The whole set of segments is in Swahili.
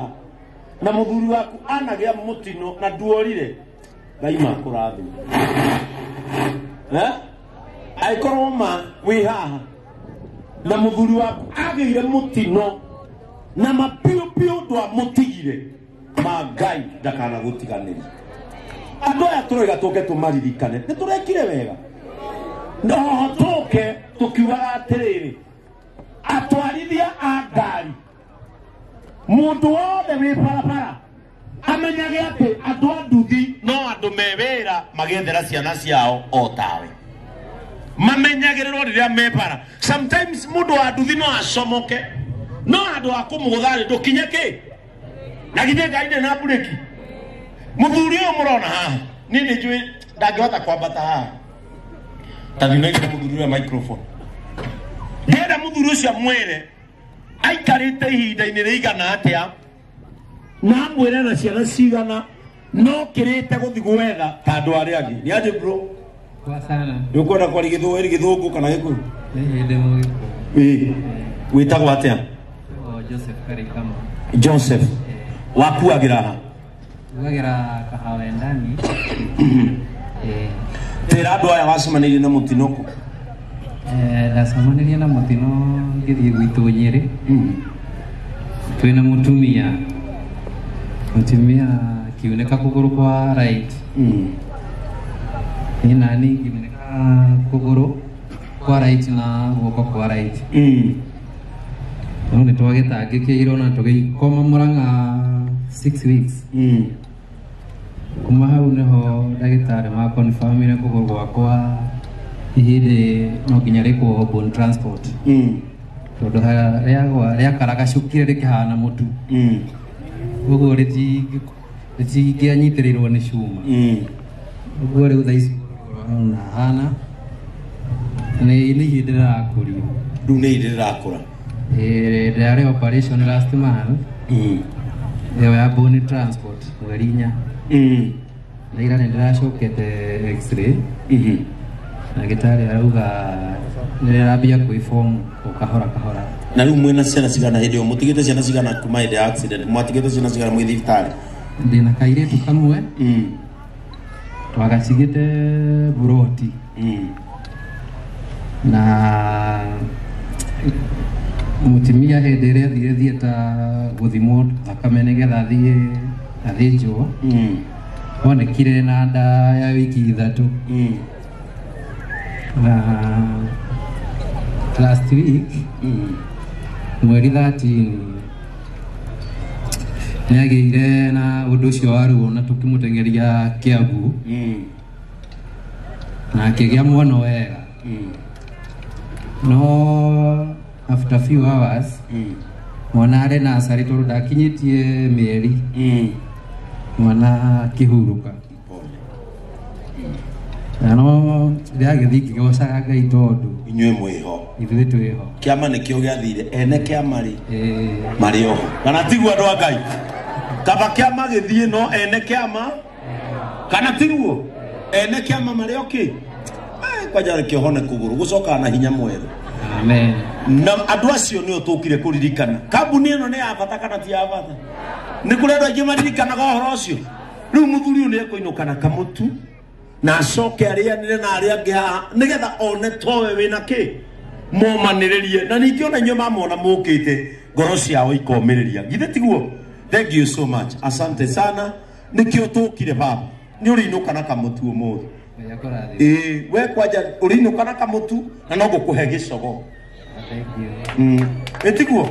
Na muthuri waku anagĩa mũtino na nduorire Ngai makũrathime. Eh, angĩkorwo ma wĩ haha na muthuri waku agĩire mũtino na mapiũ piũ ndwamũtigire, ma Ngai ndakanagũtiganĩria. Andũ aya tũroiga tũke tũmaririkane nĩ tũrekire wega, no tũke tũkiugaga atĩrĩrĩ, atwarithia a ngari, mũndũ wothe wĩ barabara amenyage atĩ andũ a nduthi no andũ me wĩra magĩethera ciana ciao o tawe, mamenyagĩrĩrwo rĩrĩa me bara. Sometimes mũndũ wa nduthi no acomoke, no andũ a kũmũgũtha rĩ, ndũkinye kĩ na githĩ ngari ndĩ na mburĩki. Mũthuri ũyũ mũrona haha, niĩ nĩ njũĩ ndangĩhota kwambata haha, ta thiĩ ũnengere mũthuri ũrĩa microphone. Ndĩrenda mũthuri ũcio amwĩre aikarĩte ihinda-inĩ rĩigana atĩa, na amwĩre na ciana cigana, no kĩrĩte gũthiĩ gwetha ta andũ arĩa angĩ. Nĩ aje bro? Poa sana. Nĩ ũkwenda kwaria Gĩthweri, Gĩthũngũ kana Gĩkũyũ? Nĩ hĩndĩ Mũgĩkũyũ. Ĩĩ, wĩtagwo atĩa? O Joseph Karikama. Joseph, wakuagĩra ha? Ugagĩra kahawa ndani. Eh, tĩra andũ aya wacemanĩirie na mũtino kũ? Ndacemanirie na mũtino ngĩthiĩ gwitũ Nyĩrĩ. Twĩna mũtumia. Mũtumia akiunĩka kũgũrũ kwa right. Niĩ nani ngiunĩka kũgũrũ kwa right na guoko kwa right. No nĩ twagĩtangĩkĩirwo na tũgĩkoma Mũrang'a 6 weeks. Kuma hau niho ndagĩtarĩ ma confirmire kũgũrũ gwakwa ihĩndĩ no nginya rĩkwo bone transport, tondũ rĩagwa rĩakaragacũkire rĩkĩhana mũtu, ũguo rĩtingĩanyitĩrĩirwo nĩ cuma. Ũguo rĩu thaa ici na hana nĩ ihĩndĩ rĩrakũrio. Rĩu nĩ ihĩndĩ rĩrakũra? Ĩĩ, ndĩrarĩ operation last month, ĩyo ya bone transport, mweri 4. Na ira nĩ ndĩracokete x-ray, ndagĩtarĩ arauga nĩ rĩrambia kwĩform o kahora kahora. Na rĩu mwĩna ciana cigana hĩndĩ ĩyo? Mũtigĩte ciana cigana kuma hĩndĩ ya accident? Mwatigĩte ciana cigana mwĩ thibitarĩ? Ndĩna kairĩtu kamwe. Twagacigĩte buroti. Na mũtumia hĩndĩ ĩrĩa athire thieta gũthimwo thakame nĩgetha athiĩ athĩnjwo, onekire na nda ya wiki 3. Na last week, mweri 13, nĩ agĩire na ũndũ ũcio wa ruo na tũkĩmũteng'eria Kiambu, na akĩgĩa mwana wega, no after few hours mwana arĩ nursery, tondũ ndakinyĩtie mĩeri, mwana akĩhurũka. Pole. Na no ndĩragĩthiĩ ngĩgocaga Ngai tondũ inyuĩ mwĩho. Ithuĩ twĩho. Kĩama nĩkĩo gĩathire, ene kĩama rĩ, Ĩĩ. marĩ oho, kana tiguo andũ a Ngai? Kaba kĩama gĩthiĩ, no ene kĩama, kana tiguo? Ene kĩama marĩ okĩ. Kwanja reke ũhone kũgũrũ gũcokaga na hinya mwerũ. Amen. Na andũ acio nĩo tũkire kũririkana. Kambuni ĩno nĩ ya bata kana ti ya bata? Nĩ kũrĩ andũ aingĩ maririkanaga ũhoro ũcio. Rĩu mũthuri ũyũ nĩ ekũinũka na kamũtu na acoke arĩanĩre na arĩa angĩ haha, nĩgetha one towe wĩna kĩ momanĩrĩrie, na ningĩ ona inyuĩ mamona mũkĩte ngoro ciao ikomĩrĩria, githĩ tiguo? Thank you so much, asante sana. Nĩkĩo tũkire. Baba, nĩ ũrĩinũka na kamũtu ũmũthĩ. Ngai akũrathime. Ĩĩ, we kwanja ũrĩinũka na kamũtu na no ngũkũhe gĩcogo. Thank you. Ĩtiguo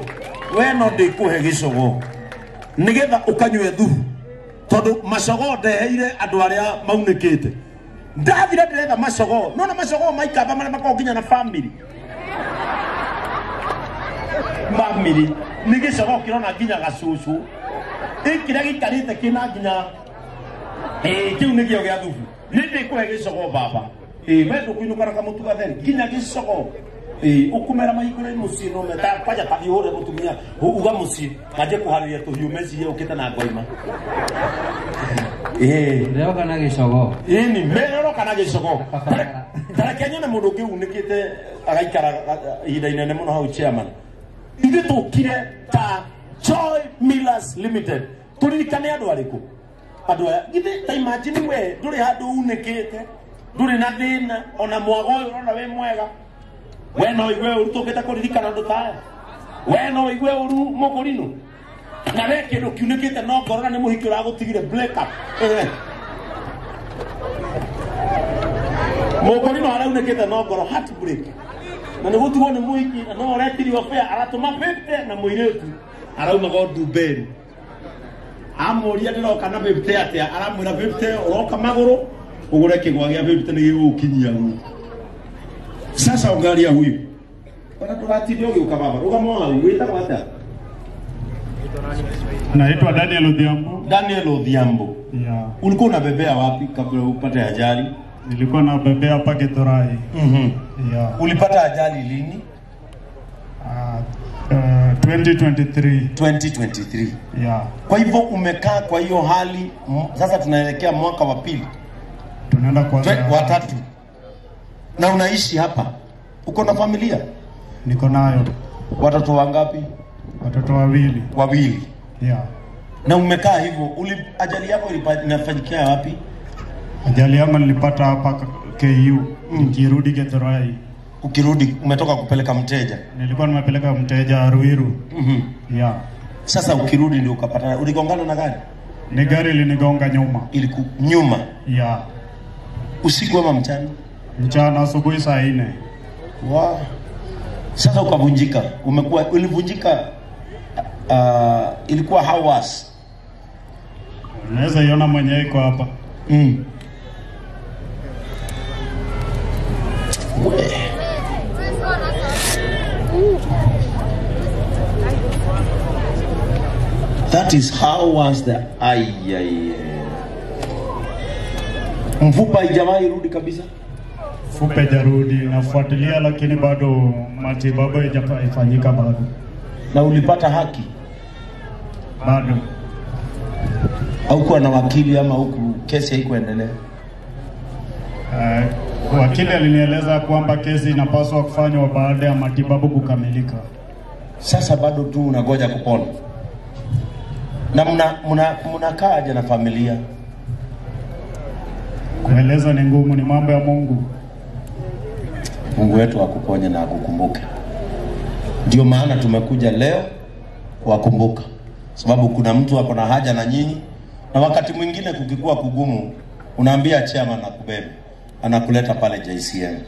we no ndĩkũhe gĩcogo nĩgetha ũkanyue thubu, tondũ macogo ndeheire andũ arĩa maunĩkĩte. Ndathire ndĩretha macogo, nona macogo maikamba marĩa makoragwo nginya na family family, nĩ gĩcogo kĩrona nginya gacũcũ ĩ kĩrĩa gĩikarĩte kĩna nginya ĩ kĩu nĩkĩo gĩa thubu. Nĩ ndĩkũhe gĩcogo, baba. Ĩ we ndũkũinũka na kamũtu gatheri nginya gĩcogo. Ĩ ũkũmera mahingũre mũciĩ, no meta kwanja tathiĩ ũhũre mũtumia uga mũciĩ manjie kũharĩria tũhiũ, mecirie ũkĩte na ngoima. Ĩ. Ndĩroka na gĩcogo. Ĩni meroroka na gĩcogo. Tareke nyone mũndũ ũngĩ unĩkĩte agaikara ihinda inene mũno hau. Chairman, ithuĩ tũkire ta Joy Millers Limited. Turirikane andu ariku? Andu aya githe ta imagine we nduri handu unikite, nduri na thina ona mwago uyu urona wi mwega. We no igue uru tukite kuririkana andu ta aya. We no igue uru mukurinu. Na we kindu kiunikite no ngoro na ni muhiki uragutigire break up. Mukurinu araunĩkĩte no ngoro heartbreak. Na nĩ gũtigwo nĩ mũhiki na no ũretirio fare aratũma 50 na mũirĩtu araumaga Ndumberi. Amũria ndĩroka na 50 atĩa, aramwĩra 50 ũroka magũrũ ũgũre kĩgwa gĩa 50 nĩ gĩgũgũkinyia gũkũ. Sasa ungalia huyu. Ona tũgatinde ũgĩũka baba, rũgama hau, wĩtagwo atĩa? Naitwa Daniel Odhiambo. Daniel Odhiambo. Yeah. Ulikuwa unabebea wapi kabla upate ajali? Nilikuwa nabebea hapa Githurai. Yeah. Ulipata ajali lini? 2023. 2023. Yeah. Kwa hivyo umekaa kwa hiyo hali, sasa tunaelekea mwaka wa pili. Tunaenda kwa wa tatu. Na unaishi hapa. Uko na familia? Niko nayo. Watoto wangapi? Watoto wawili. Wawili. Yeah. Na umekaa hivyo, ajali yako inafanyikia wapi? Ajali yangu nilipata hapa KU, nikirudi Githurai. Ukirudi umetoka kupeleka mteja? Nilikuwa nimepeleka mteja Ruiru. Yeah. Sasa ukirudi ndio ukapata, uligongana na gari? Ni gari linigonga nyuma. Iliku nyuma? Yeah. Usiku ama mchana? Mchana, asubuhi saa 4. Wow. Sasa ukavunjika, umekuwa ulivunjika, ilikuwa how was? Unaweza iona mwenyewe iko hapa. That is how was the eye. Mfupa haijawahi rudi kabisa? Mfupa haijarudi, nafuatilia lakini bado matibabu haijafanyika bado. Na ulipata haki? Bado. Haukuwa na wakili ama huku kesi haikuendelea? Wakili alinieleza kwamba kesi inapaswa kufanywa baada ya matibabu kukamilika. Sasa bado tu unangoja kupona. Na mnakaa aje na familia? Kueleza ni ngumu, ni mambo ya Mungu. Mungu wetu akuponye na akukumbuke. Ndio maana tumekuja leo kuwakumbuka. Sababu kuna mtu ako na haja na nyinyi, na wakati mwingine kukikuwa kugumu unaambia chairman akubebe, anakuleta pale JCM.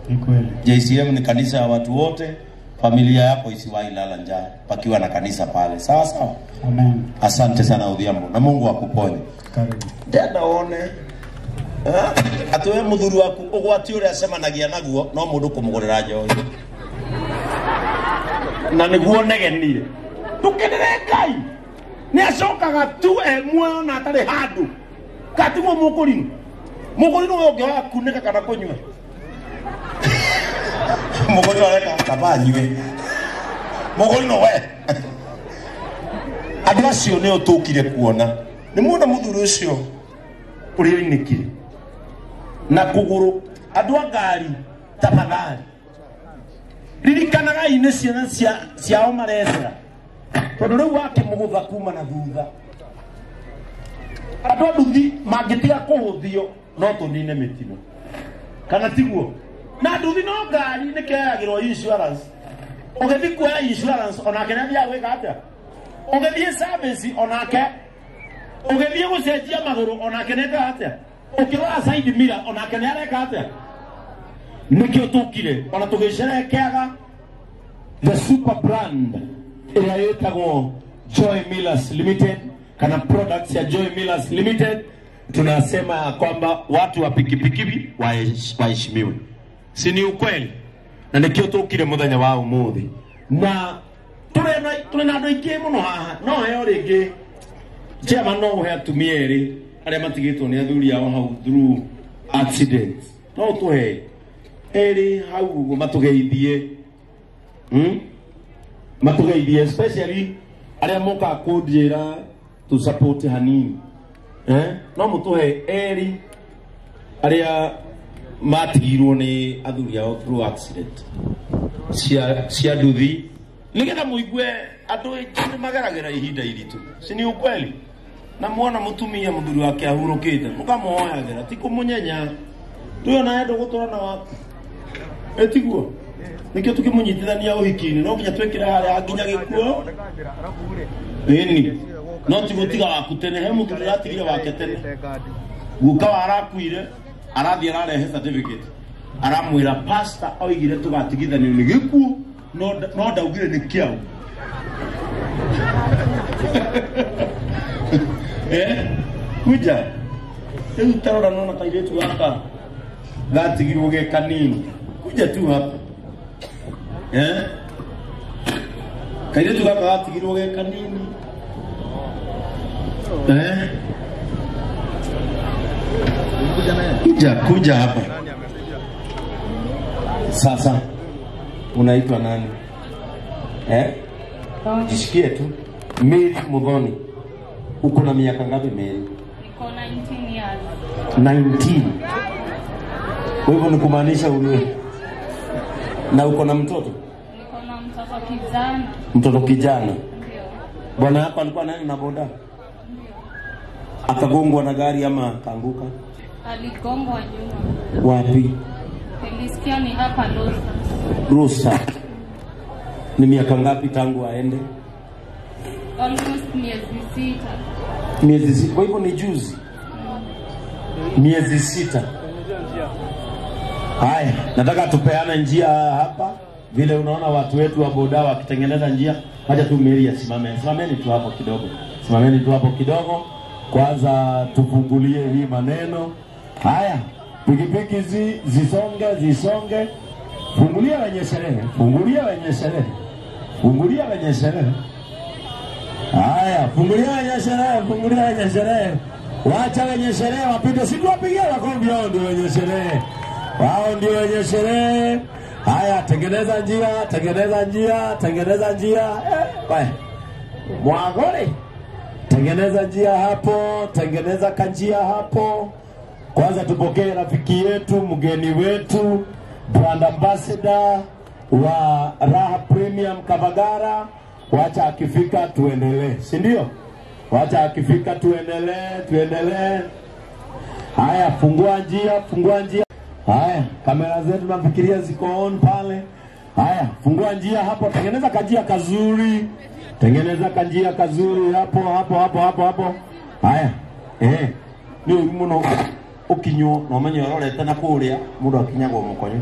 Ni kweli. JCM ni kanisa ya watu wote. Familia yako isiwahi lala njaa pakiwa na kanisa pale. Sawa sawa? Amen. Asante sana Odhiambo, na Mungu akuponye. Karibu. Ndenda one. Atuwe muthuri waku ugwati uria acemanagia naguo no mundu kumugurira njohi. Na niguo negenire. Tukenere Ngai. Ni acokaga tu e muoyo na atarĩ handũ. Katiguo mũkũrinũ. Mũkũrinũ we ũngĩaga kunĩka kana kũnyua. Mũkũrinũ areka kaba anyue. Mũkũrinũ we. Andũ acio nĩo tũkire kuona. Nĩ muona mũthuri ũcio ũrĩa oinĩkire na kũgũrũ. Andũ a ngari tafadhali, ririkanagai nĩ ciana ciao marecera, tondũ rĩu wakĩmũgũtha kuma na thutha. Andũ a nduthi mangĩtiga kũhũthio no tũnine mĩtino, kana tiguo? Na nduthi no ngari nĩ kĩoyagĩrwo insurance. Ũgĩthiĩ kuoya insurance onake nĩ athiaga gwĩka atĩa? Ũgĩthiĩ service onake, ũgĩthiĩ gũcenjia magũrũ onake nĩ ekaga atĩa? Ũkĩrora side mirror onake nĩ areka atĩa? Nĩkĩo tũkire ona tũgĩcerekeaga the super brand ĩrĩa ĩtagwo Joy Millers Limited, kana products ya Joy Millers Limited. Tunasema ya kwamba watu wa pikipiki waheshimiwe, si ni ukweli? Na nĩkĩo tũkire mũthenya wa ũmũthĩ, na tũrĩ na andũ aingĩ mũno haha. No heo rĩngĩ chairman, no ũhe atumia erĩ arĩa matigĩtwo nĩ athuri ao hau through accident, no ũtũhe erĩ hau ũguo matũgeithie, matũgeithie especially arĩa mokaga kũnjĩra tũ support hanini. No mũtũhe erĩ arĩa matigirwo nĩ athuri ao through accident cia nduthi. Nigetha muigue andu aingĩ nĩ mageragĩra ihinda iritũ. Si ni ukweli? Na muona mutumia muthuri wake ahurũkĩte, mũkamũhoyagĩra, ti kũmũnyenya. Tuyo nawe ndũgũtũra na waku. Ĩtiguo? Nĩkĩo tũkĩmũnyitithania ũhiki-inĩ, no nginya twĩkĩre harĩa nginya gĩkuo. Ĩni. No ti gũtiga waku tene, he mũthuri ũratigire wake tene. Guka wa arakuire, arathiĩ ararehe certificate. Aramwĩra pastor oigire tũgatigithanio nĩ gĩkuũ, no ndaugire nĩ kĩau. Kuja. Rĩu tarora nona kairĩtu gaka gatigirwo ge kanini. Kuja tu hapa. Kairĩtu gaka gatigirwo ge kanini. Kuja, kuja hapa. Sasa unaitwa nani? Jishikie tu. Mary Muthoni. Uko na miaka ngapi Mary? Niko 19 years. 19. Kwa hivyo ni kumaanisha uwe na uko na mtoto? Niko na mtoto kijana. Mtoto kijana. Ndio. Bwana hapa alikuwa nani na boda? Ndio. Akagongwa na gari ama akaanguka? Aligongwa nyuma. Wapi? Nilisikia ni hapa Rosa. Rosa. Ni miaka ngapi tangu aende? Almost miezi 6. Miezi 6. Kwa hivyo ni juzi. Miezi 6. Haya, nataka tupeane njia hapa. Vile unaona watu wetu wa boda wakitengeneza njia, wacha tu Mary asimame. Simameni tu hapo kidogo. Simameni tu hapo kidogo. Kwanza tufungulie hii maneno. Haya, pikipiki zisonge, zisonge. Fungulia wenye sherehe, fungulia wenye sherehe. Fungulia wenye sherehe. Haya, fungulia wenye sherehe, fungulia wenye sherehe. Wacha wenye sherehe wapite, si tuwapigie makofi, hao ndio wenye sherehe. Wao ndio wenye sherehe. Haya, tengeneza njia, tengeneza njia, tengeneza njia. Mwagore. Tengeneza njia hapo, tengeneza kanjia hapo. Kwanza tupokee rafiki yetu, mgeni wetu, brand ambassador wa Raha Premium Kavagara. Wacha akifika tuendelee, si ndio? Wacha akifika tuendelee, tuendelee. Haya, fungua njia, fungua njia. Haya, kamera zetu nafikiria ziko on pale. Haya, fungua njia hapo, tengeneza kanjia kazuri. Tengeneza kanjia kazuri hapo hapo hapo hapo hapo. Haya. Ni muno ukinywo no menye urorete na kuria mundu akinyagwo mukonyo.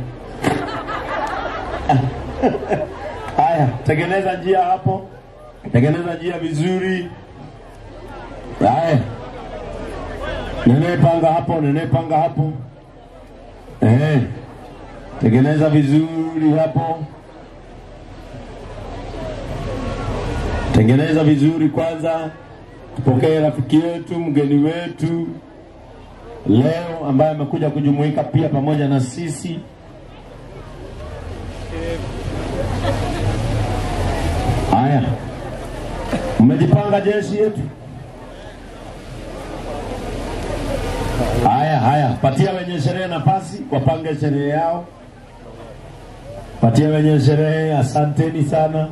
Haya, tengeneza njia hapo. Tengeneza njia vizuri. Haya. Nene panga hapo, nene panga hapo. Tengeneza vizuri hapo. Tengeneza vizuri kwanza. Tupokee rafiki yetu, mgeni wetu leo ambaye amekuja kujumuika pia pamoja na sisi. Haya. Mmejipanga jeshi yetu? Haya, haya, patia wenye sherehe nafasi wapange sherehe yao. Patia wenye sherehe, asanteni sana.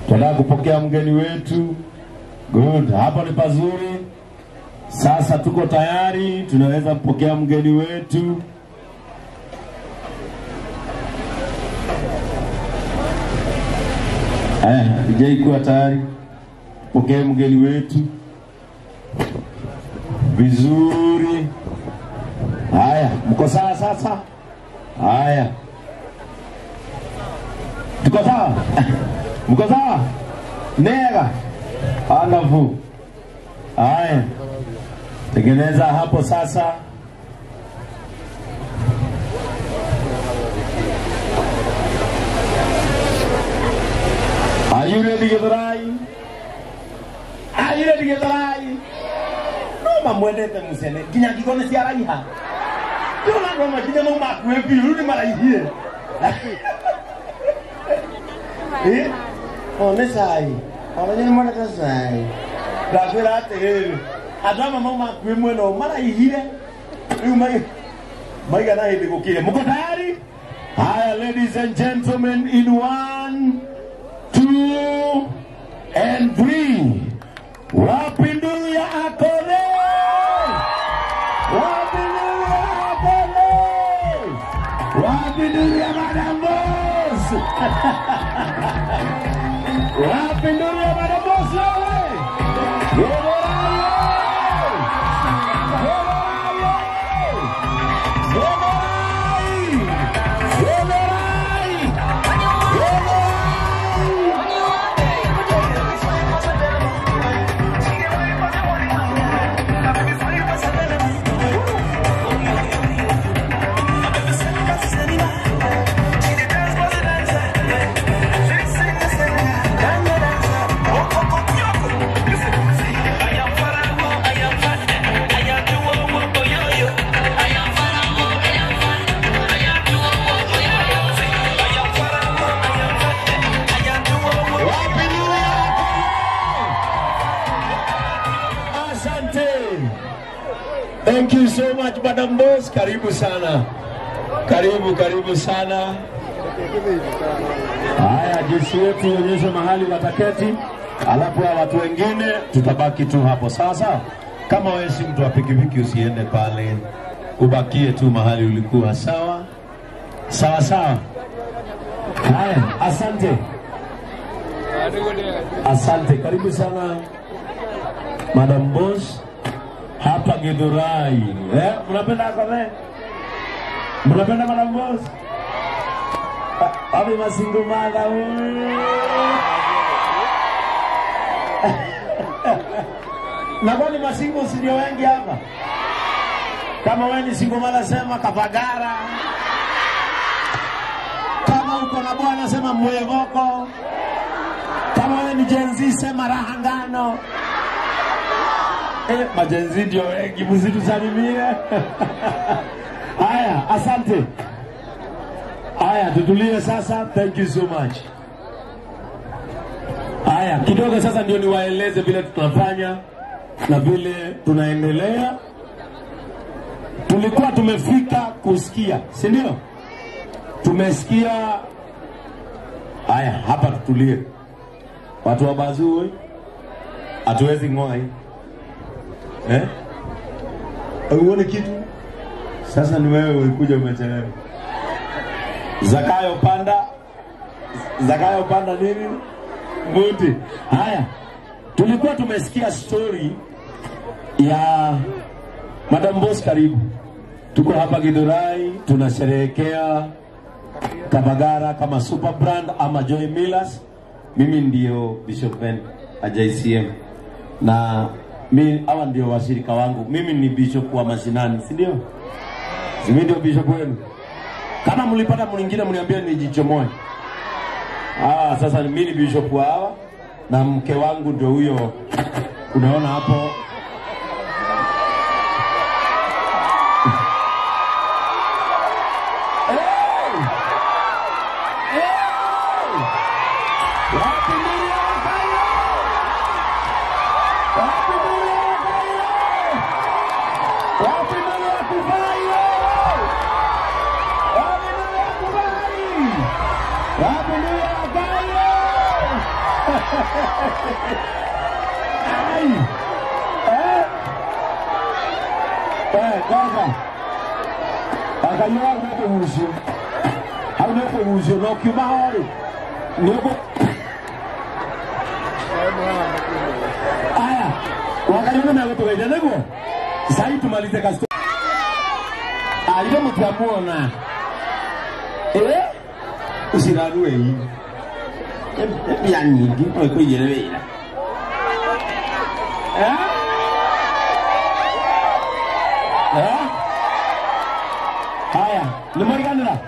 Tunataka kupokea mgeni wetu. Good, hapo ni pazuri. Sasa tuko tayari, tunaweza kupokea mgeni wetu. DJ kuwa tayari. Pokea mgeni wetu. Vizuri. Haya, mko sawa sasa? Haya. Tuko sawa? Mko sawa? Nega. Alafu. Haya. Tengeneza hapo sasa. Are you ready, Githurai? Are you ready, Githurai? No mamwendete mucene nginya ngingo nĩ ciaraiha. Ndĩrona andũ amwe nginya mau makuhĩ biũ rĩu nĩ maraihie. O nĩ cai. Ona nĩ mwendete cai. Ndakwĩra atĩrĩrĩ, andũ amwe mau makuhĩ mwena ũyũ maraihire. Rĩu maigana hĩndĩ gũkire. Mko tayari? Haya, ladies and gentlemen, in 1, and 3. Wapi nduru ya Akole? Wapi nduru ya Akole? Wapi nduru ya Madam Boss? Wapi nduru ya Madam Boss wewe? Thank you so much, Madam Boss. Karibu sana. Karibu, karibu sana. Haya, jeshi yetu onyeshe mahali wataketi, alafu watu wengine tutabaki tu hapo. Sasa kama wewe si mtu wa pikipiki usiende pale, ubakie tu mahali ulikuwa. Sawa? Sawa sawa. Haya, asante. Asante, karibu sana Madam Boss. Hapa Githurai. Mnapenda Akole? Mnapenda Madam Boss? Abi masingo mada. Na kwani masingo si ndio wengi hapa? Kama wewe ni single mother sema Kapagara. Kama uko na bwana sema Mwegoko. Kama wewe ni Gen Z sema Raha Ngano. Majenzi ndio wengi, msitusalimie. Haya, asante. Haya, tutulie sasa. Thank you so much. Haya, kidogo sasa ndio niwaeleze vile tunafanya na vile tunaendelea. Tulikuwa tumefika kusikia, si ndio? Tumesikia. Haya, hapa tutulie. Watu wa Bazui hatuwezi ngoa hii. Uone kitu? Sasa ni wewe ulikuja umechelewa. Zakayo panda nini? Muti. Haya. Tulikuwa tumesikia story ya Madam Boss. Karibu. Tuko hapa Githurai tunasherehekea Kabagara kama super brand ama Joy Millers. Mimi ndio Bishop Ben JCM. Na mimi hawa ndio washirika wangu. Mimi ni bishop wa mashinani, si ndio? Mimi ndio bishop wenu. Kama mlipata mwingine mniambie nijichomoe. Sasa mimi ni bishop wa hawa na mke wangu ndio huyo unaona hapo. Aya, wakati na kutoka ndio. Sasa tumalize kazi. Ile mtamuona. Usirarue hii. Ya nyingi kwa kuielewa. Haya, ni moriganira.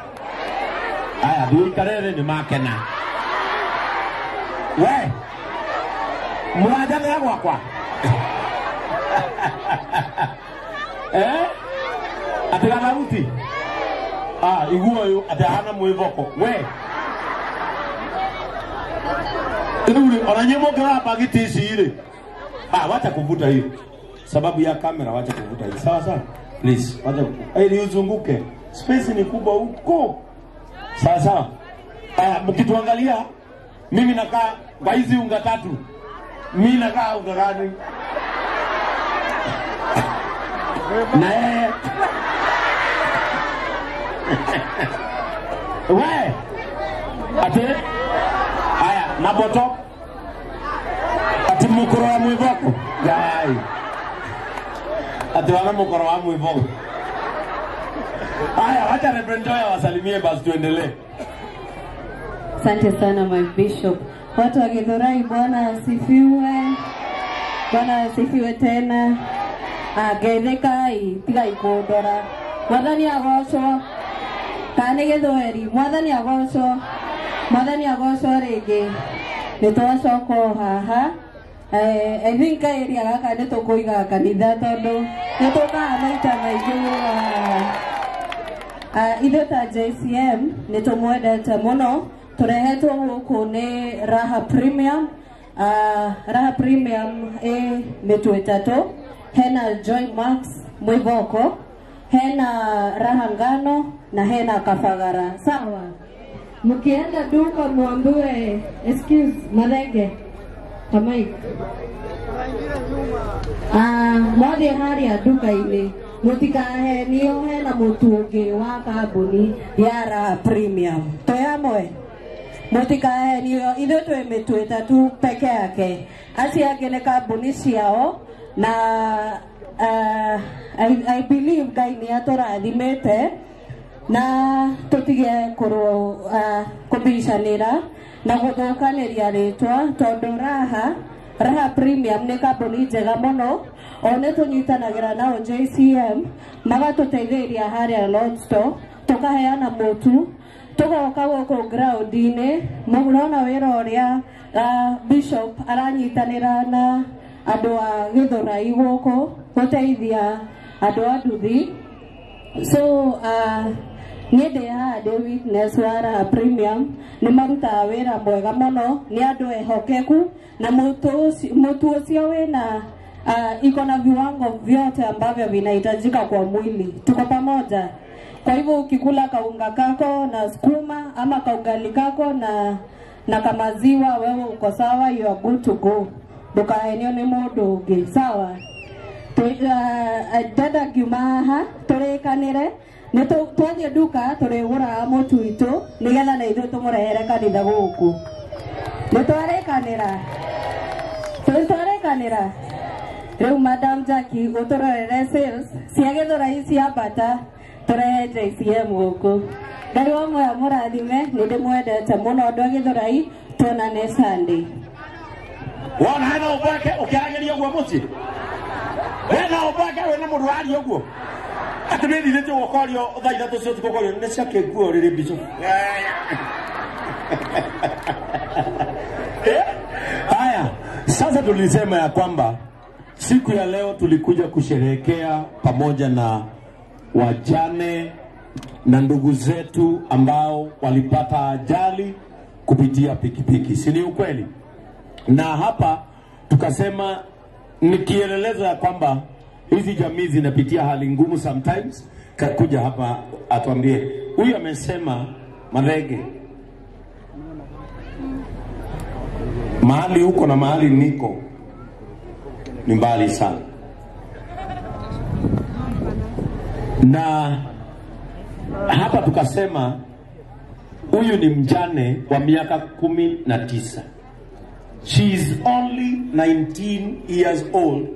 Haya, duikarere ni makena. We. Muraja gwakwa. Ati ganaruti. Iguo yo ati hana mwivoko. We. Ndio ona nyemo kwa bagiti ici ile. Wacha kuvuta hiyo. Sababu ya kamera wacha kuvuta hiyo. Sawa sawa. Please, wacha ili uzunguke. Space ni kubwa huko. Sawa sawa. Mkituangalia mimi nakaa kwa hizi unga tatu. Mimi nakaa unga gani? Na yeye. We. Ate. Haya, na bottom. Ati mukoro wa mwiboko. Gai. Ati wana mukoro wa mwiboko. Haya, wacha Reverend Joy wasalimie basi tuendelee. Asante sana my bishop. Watu wa Githurai, Bwana asifiwe. Bwana asifiwe tena. Gethekai tigai kundora. Mwathani agocwo. Kana nĩ Gĩthweri, Mwathani agocwo. Mwathani agocwo rĩngĩ. Nĩ twacoka o haha. I think area gaka nĩ tũkũiga kanitha tondũ nĩ tũkaga maita maingĩ mũno haha. Ithuĩ ta JCM nĩ tũmwendete mũno. Tũrehetwo gũkũ nĩ Raha Premium. Raha Premium ĩ mĩtu ĩtatũ. Hena Joy Max Mwiboko, hena Raha Ngano na hena Kafagara. Sawa. Mkienda duka muambiwe excuse Mathenge Kamai. Mwathiĩ harĩa duka-inĩ mũtikahenio hena mũtu ũngĩ wa kambuni ya Raha Premium. Twĩ hamwe. Mũtikahenio, ithuĩ twĩ mĩtu ĩtatũ peke yake. Acio angĩ nĩ kambuni ciao na I believe Ngai nĩ atũrathimĩte na tũtige kũbicanĩra na gũthũkanĩria rĩtwa tondũ Raha Premium nĩ kambuni njega mũno. O nĩ tũnyitanagĩra nao JCM magatũteithĩrĩria harĩa Lord Store, tũkaheana mũtu, tũgoka gũkũ ground-inĩ. Mũrona wĩra ũrĩa Bishop aranyitanĩra na andũ a Githurai gũkũ gũteithia andũ a nduthi. So niĩ ndĩ haha ndĩ witness wa Raha Premium. Nĩ marutaga wĩra mwega mũno, nĩ andũ ehokeku na mũtu ũcio wĩna iko na viwango vyote ambavyo vinahitajika kwa mwili. Tuko pamoja. Kwa hivyo ukikula kaunga kako na sukuma ama kaugali kako na kamaziwa, wewe uko sawa, you are good to go. Ndukahenio nĩ mũndũ ũngĩ. Sawa. Ndenda ngiuma haha tũrĩkanĩre nĩ twathiĩ nduka tũrĩgũraga mũtu witũ nĩgetha na ithuĩ tũmũrehere kanitha gũkũ. Nĩ twarĩkanĩra? Nĩ twarĩkanĩra? Rĩu Madam Jackie ũtũrorere sales cia Githurai ciambata tũrehe JCM gũkũ. Ngai wa muoyo mũrathime, nĩ ndĩmwendete mũno andũ a Githurai, tuonane Sunday. Wona hena ũbweke ũkĩaragĩria ũguo mũciĩ? Wena ũbweke wĩna mũndũ waria ũguo? Atĩ nĩ thithĩtie ũkorio thaa ithatũ cia ũtukũ ũkorio nĩ cia kĩnguo rĩrĩ mbica. Haya, sasa tulisema ya kwamba siku ya leo tulikuja kusherehekea pamoja na wajane na ndugu zetu ambao walipata ajali kupitia pikipiki. Si ni ukweli? Na hapa tukasema ni kielelezo ya kwamba hizi jamii zinapitia hali ngumu sometimes. Kakuja hapa atuambie. Huyu amesema Mathenge, mahali huko na mahali niko ni mbali sana. Na hapa tukasema huyu ni mjane wa miaka 19. She is only 19 years old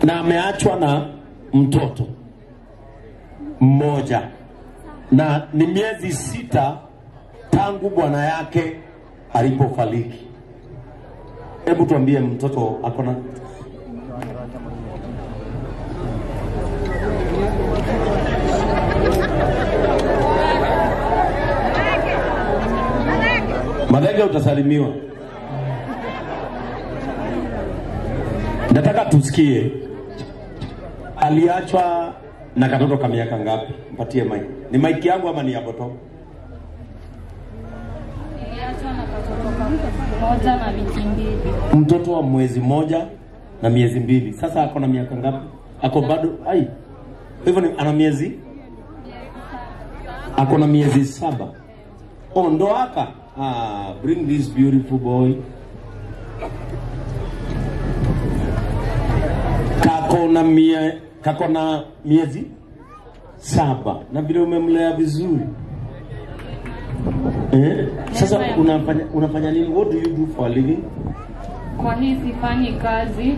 na ameachwa na mtoto mmoja, na ni miezi 6 tangu bwana yake alipofariki. Hebu tuambie mtoto akona Mathenge, utasalimiwa. Nataka tusikie aliachwa na katoto ka miaka ngapi? Mpatie mic. Ni mic yangu ama ni ya Boto? Niliachwa na katoto ka mwezi 1 na wiki 2. Mtoto wa mwezi 1 na miezi 2. Sasa ako na miaka ngapi? Ako bado ai. Hivyo ni ana miezi? Ako na miezi 7. Oh, ndo haka. Ah, bring this beautiful boy. Kako na miezi 7 na vile umemlea vizuri, eh? Sasa unafanya nini? What do you do for a living? Kwa hii sifanyi kazi,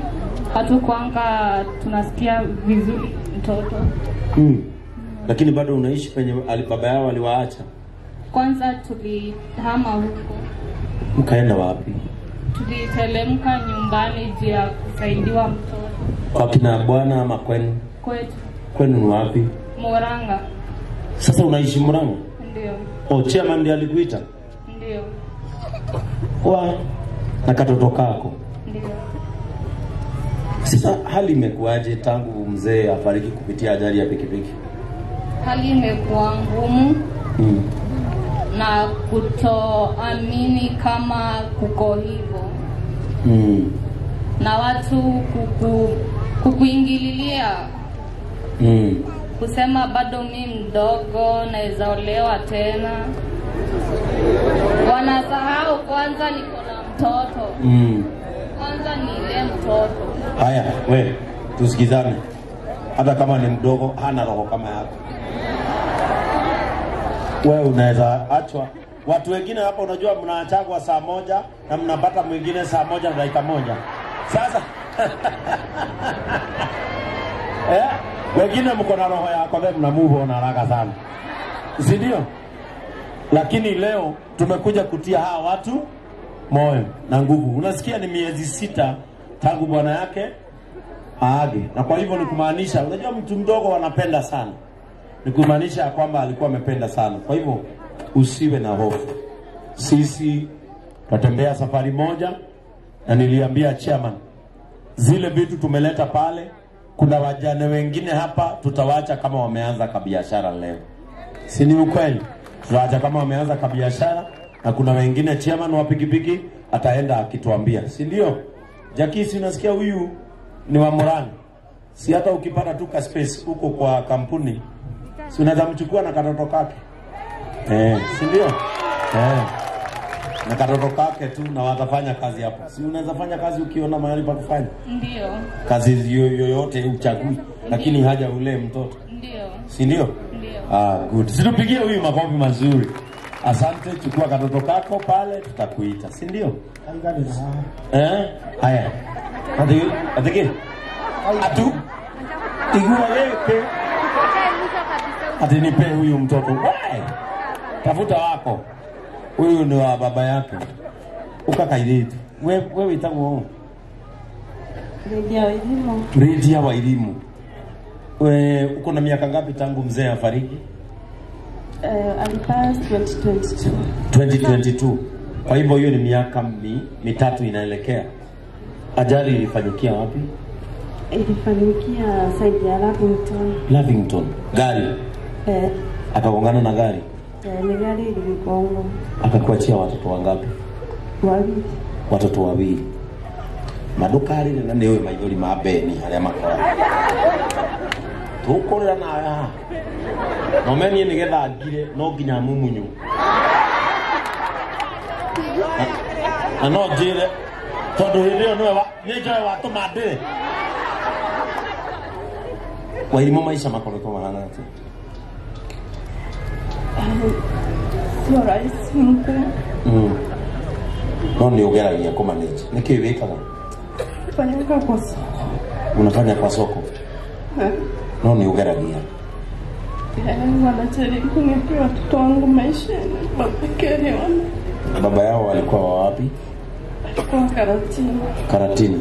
hatukwanga tunasikia vizuri mtoto. Lakini bado unaishi penye baba yao aliwaacha? Kwanza tulihama huko. Mkaenda wapi? Tulitelemka nyumbani juu ya kusaidiwa mtoto. Kwa kina bwana ama kwenu? Kwetu. Kwenu ni wapi? Murang'a. Sasa unaishi Murang'a? Ndio. Oh, chairman ndiye alikuita? Ndio. Wa na katoto kako? Ndio. Sasa hali imekuwaje tangu mzee afariki kupitia ajali ya pikipiki? Hali imekuwa ngumu na kutoamini kama kuko hivyo na watu kukuingililia kusema bado mi mdogo, naweza olewa tena. Wanasahau kwanza niko na mtoto. Kwanza nilee mtoto. Haya, we tusikizane. Hata kama ni mdogo, hana roho kama yako. We unaweza achwa. Watu wengine hapa, unajua mnaachagwa saa 1 na mnapata mwingine saa 1:01. Sasa wengine mko na roho yako, wewe mna move on haraka sana, si ndio? Lakini leo tumekuja kutia hawa watu moyo na nguvu. Unasikia ni miezi 6 tangu bwana yake aage, na kwa hivyo ni kumaanisha, unajua mtu mdogo wanapenda sana, ni kumaanisha ya kwamba alikuwa amependa sana. Kwa hivyo usiwe na hofu, sisi tutatembea safari moja, na niliambia chairman zile vitu tumeleta pale, kuna wajane wengine hapa tutawacha kama wameanza kabiashara leo, si ni ukweli? Tutawaacha kama wameanza kabiashara, na kuna wengine chairman wa pikipiki ataenda akituambia, si ndio? Jackie, si unasikia huyu ni wa Murang'a, si hata ukipata tu ka space huko kwa kampuni, si unaweza mchukua na katoto kake, si ndio? Na katoto kake tu, na watafanya kazi hapo. Si unaweza fanya kazi ukiona mahali pa kufanya? Ndio. Kazi yoyote uchagui, lakini haja ule mtoto. Ndio. Si ndio? Ndio. Ah, good. Situpigie huyu makofi mazuri. Asante, chukua katoto kako pale, tutakuita, si ndio? Haya. Atiki. Atu. Igua leke. Ati nipe huyu mtoto. Why? Tafuta wako. Huyu ni wa baba yake. Ukakairitu. Wewe witagwo? Lydia Wairimu. Lydia Wairimu. We uko na miaka ngapi tangu mzee afariki? Alipass 2022. 2022. Kwa hivyo hiyo ni miaka 3 inaelekea. Ajali ilifanyikia wapi? Ilifanyikia side ya Lavington. Lavington. Gari. Akagongana na gari. Ni gari iligonga. Akakuachia watoto wangapi? Wawili. Watoto wawili. Madukarire na nĩ ũĩ maithori ma Beni harĩa makoragwo. Tũkũrĩra nawe haha. Na ũmenie nĩgetha ngire no nginya mumunyu. Na no njĩre tondũ hĩndĩ ĩyo nĩwe nĩ njoe watũma ndĩre. Wairimu maica makoretwo mahana atĩa? Sio rahisi, ngumu. No nĩ ũgeragia kũmanage. Nĩkĩĩ wĩkaga? Fanyanga kwa soko. Unafanya kwa soko? No nĩ ũgeragia. Wanajaribu kunipea watoto wangu maisha mapekee. Baba yao walikuwa wa wapi? Alikuwa Karatina. Karatina.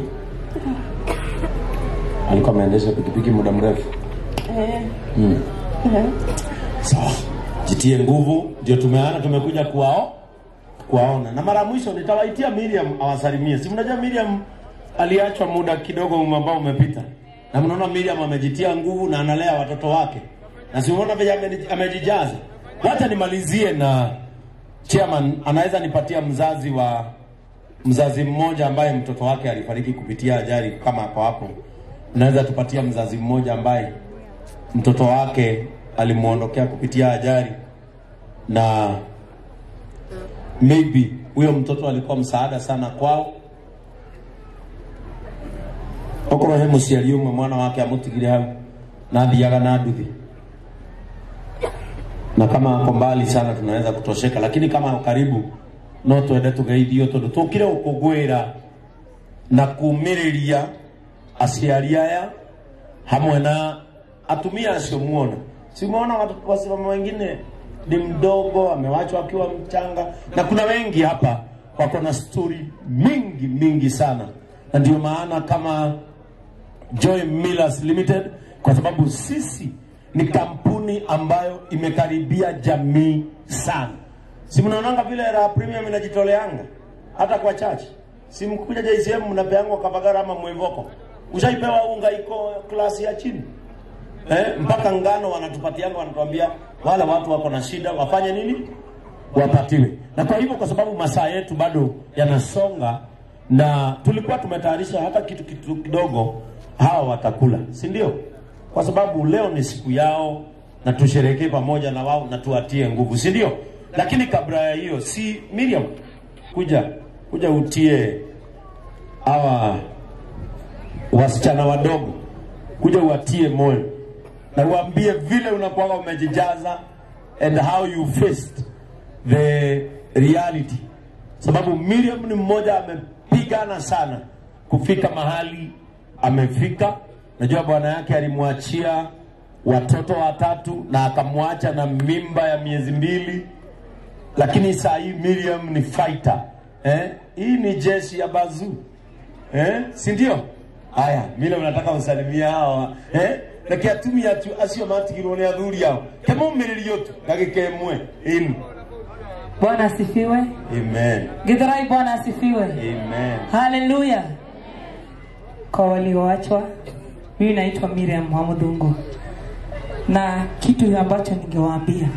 Alikuwa ameendesha pikipiki muda mrefu. Sawa. Jitie nguvu, ndio tumeana tumekuja kuwaona. Na mara mwisho nitawaitia Miriam awasalimie. Si mnajua Miriam aliachwa muda kidogo ambao umepita. Na mnaona Miriam amejitia nguvu na analea watoto wake. Na si unaona vile amejijaza. Wacha nimalizie na chairman anaweza nipatia mzazi mmoja ambaye mtoto wake alifariki kupitia ajali kama hapo hapo. Unaweza tupatia mzazi mmoja ambaye mtoto wake alimuondokea kupitia ajali, na maybe huyo mtoto alikuwa msaada sana kwao. Okorwo he muciari umwe mwana wake amutigire hau na athiaga na nduthi, na kama ako mbali sana tunaweza kutosheka, lakini kama ako karibu no twende tugeithio tondu tukire gukungwira na kumiriria aciari aya hamwe na atumia acio muona. Si muona watu wengine ni mdogo amewachwa akiwa mchanga, na kuna wengi hapa wako na story mingi mingi sana, na ndio maana kama Joy Millers Limited, kwa sababu sisi ni kampuni ambayo imekaribia jamii sana. Si mnaonanga vile Raha Premium inajitoleanga hata kwa church. Si mkuja JCM mnapeangwa Kavagara ama Mwivoko. Ushaipewa unga iko klasi ya chini. Mpaka ngano wanatupatianga, wanatuambia wale watu wako na shida wafanye nini? Wapatiwe. Na kwa hivyo, kwa sababu masaa yetu bado yanasonga na tulikuwa tumetayarisha hata kitu kidogo, hawa watakula, si ndio? Kwa sababu leo ni siku yao na tusherehekee pamoja na wao na tuatie nguvu, si ndio? Lakini kabla ya hiyo, si Miriam, kuja utie hawa wasichana wadogo, kuja uatie moyo na uambie vile unakuwa umejijaza and how you faced the reality. Sababu Miriam ni mmoja amepigana sana kufika mahali amefika. Najua bwana yake alimwachia watoto watatu na akamwacha na mimba ya miezi 2, lakini saa hii Miriam ni fighter. Hii ni jeshi ya bazu. Si ndio? Haya, Miriam nataka usalimia hawa. Lakini atumia tu asio matigirwo ni athuri yao. Kemumiririo tu ndagika ĩmwe. Inu. Bwana asifiwe. Amen. Githurai, Bwana asifiwe. Amen. Haleluya. Kwa walioachwa, mimi naitwa Miriam Mwamudhungu. Na kitu ambacho ningewaambia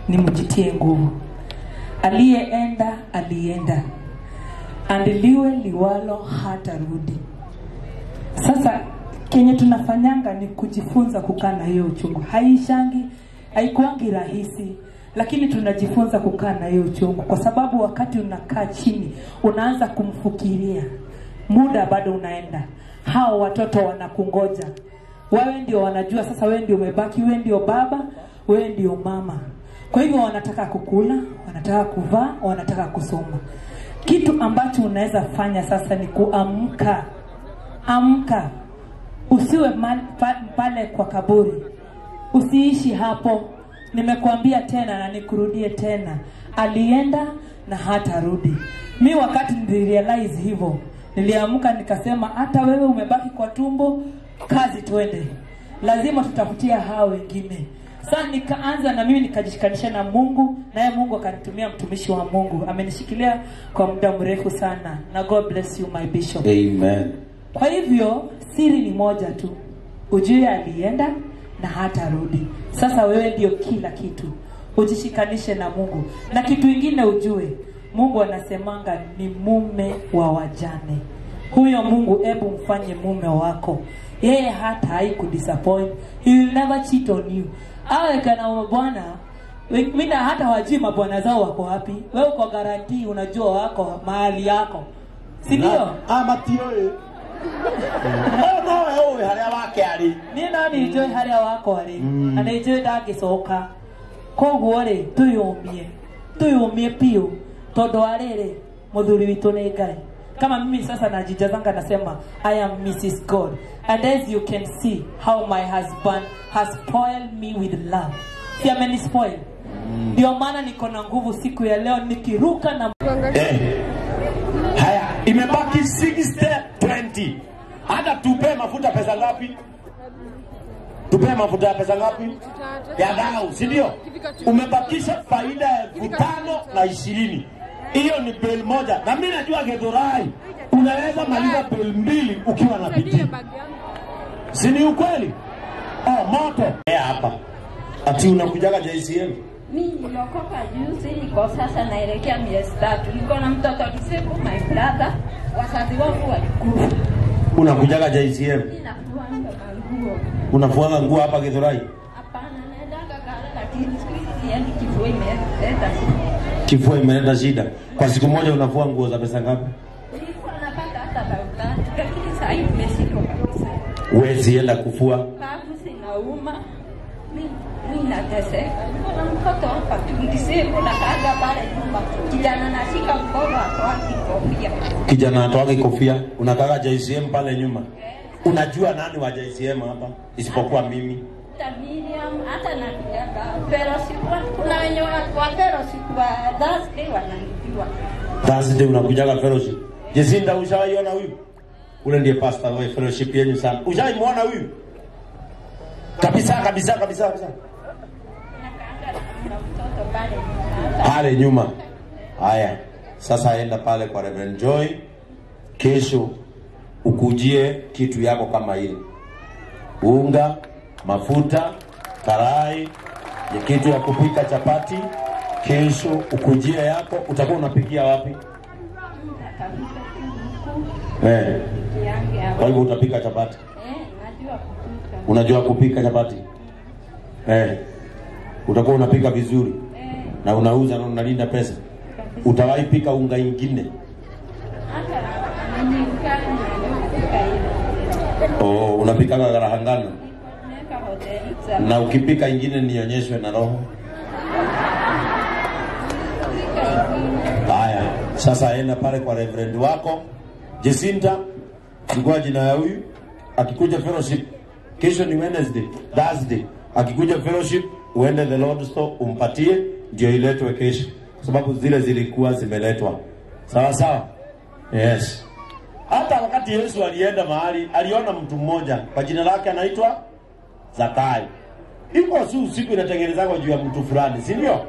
ni mjitie nguvu. Aliyeenda alienda, andiliwe liwalo hatarudi. Sasa kenye tunafanyanga ni kujifunza kukaa na hiyo uchungu. Haishangi, haikuangi rahisi, lakini tunajifunza kukaa na hiyo uchungu, kwa sababu wakati unakaa chini unaanza kumfikiria, muda bado unaenda. Hao watoto wanakungoja. Wewe ndio wanajua sasa, wewe ndio umebaki, wewe ndio baba, wewe ndio mama. Kwa hivyo wanataka kukula, wanataka kuvaa, wanataka kusoma. Kitu ambacho unaweza fanya sasa ni kuamka. Amka. Usiwe pale kwa kaburi. Usiishi hapo. Nimekuambia tena na nikurudie tena. Alienda na hatarudi. Mi wakati nilirealize hivyo, niliamka nikasema hata wewe umebaki kwa tumbo, kazi tuende. Lazima tutafutia hao wengine. Sasa nikaanza na mimi nikajishikanisha na Mungu, naye Mungu akanitumia mtumishi wa Mungu. Amenishikilia kwa muda mrefu sana. Na God bless you my bishop. Amen. Kwa hivyo siri ni moja tu. Ujue alienda na hatarudi. Sasa wewe ndio kila kitu. Ujishikanishe na Mungu. Na kitu kingine ujue, Mungu anasemanga ni mume wa wajane. Huyo Mungu ebu mfanye mume wako. Yeye hata haikudisappoint. He will never cheat on you. Awe kana bwana, mimi hata wajui mabwana zao wako wapi. Wewe uko guarantee unajua wako mahali yako. Si ndio? Ah, matioe. Oh no, wewe haria wake ari. Ni nani njoi haria wako ari? Na ni njoi ndagicoka. Koguo ri tuyumie. Tuyumie piu. Tondu ariri muthuri witu ni Ngai. Kama mimi sasa najijazanga nasema I am Mrs. God. And as you can see how my husband has spoiled me with love. Si amenispoil. Ndio maana niko na nguvu siku ya leo nikiruka na Haya, imebaki 60-20. Hata tupe mafuta pesa ngapi? Tupe mafuta pesa ngapi? Ya dau, si ndio? Umebakisha faida 5,020. Hiyo ni bill moja. Na mimi najua Githurai unaweza maliza bill 2 ukiwa na bidii. Si ni ukweli? Oh, moto. Hapa. Ati unakujaga JCM? Mimi niliokoka juzi, niko sasa naelekea miezi 3. Niko na mtoto disabled, my brother. Wazazi wangu walikufa. Unakujaga JCM? Mimi nafuanga nguo. Unafuanga nguo hapa Githurai? Hapana, naendanga gala, lakini siku hizi siendi, kifua imeleta shida. Kifua imeleta shida. Kwa siku moja unafua nguo za pesa ngapi? Nilikuwa napata hata 3,000, lakini sasa hivi nimeshindwa kabisa. Huwezi enda kufua. Babu zinauma. Mimi nateseka. Niko na mtoto hapa tu disable na kaga pale nyumba. Kijana nashika mkono atoa kofia. Kijana atoa kofia, unakaga JCM pale nyuma. Unajua nani wa JCM hapa isipokuwa mimi? Hata Miriam, hata na kijana fellowship, kuna wenye wa fellowship wa Thursday wananijua. Thursday unakujaga fellowship. Jesinda, ushawaiona huyu? Ule ndiye pastor wa fellowship yenu sana. Ushaimuona huyu? Kabisa kabisa kabisa kabisa. Nakaanga na mtoto pale nyuma. Pale nyuma. Haya, sasa enda pale kwa Reverend Joy. Kesho ukujie kitu yako kama ile. Unga, mafuta, karai, ya kitu ya kupika chapati. Kesho ukujie yako, utakuwa unapikia wapi? Natafuta tu yange hapo. Kwa hivyo utapika chapati. Najua kupika. Unajua kupika chapati? Utakuwa unapika vizuri. Na unauza na unalinda pesa. Utawahi pika unga ingine? Hata mimi mkali najua kupika ile. Oh, unapika karahangano. Nimeweka hoteli za Na ukipika ingine nionyeshwe na roho. kupika ingine. Haya, sasa enda pale kwa reverend wako Jacinta, chukua jina ya huyu. Akikuja fellowship kesho ni Wednesday, Thursday, akikuja fellowship uende the Lord store umpatie, ndio iletwe kesho, kwa sababu zile zilikuwa zimeletwa. Sawa sawa, yes. Hata wakati Yesu alienda mahali, aliona mtu mmoja kwa jina lake anaitwa Zakayo. Iko si usiku inatengenezwa juu ya mtu fulani, si ndio?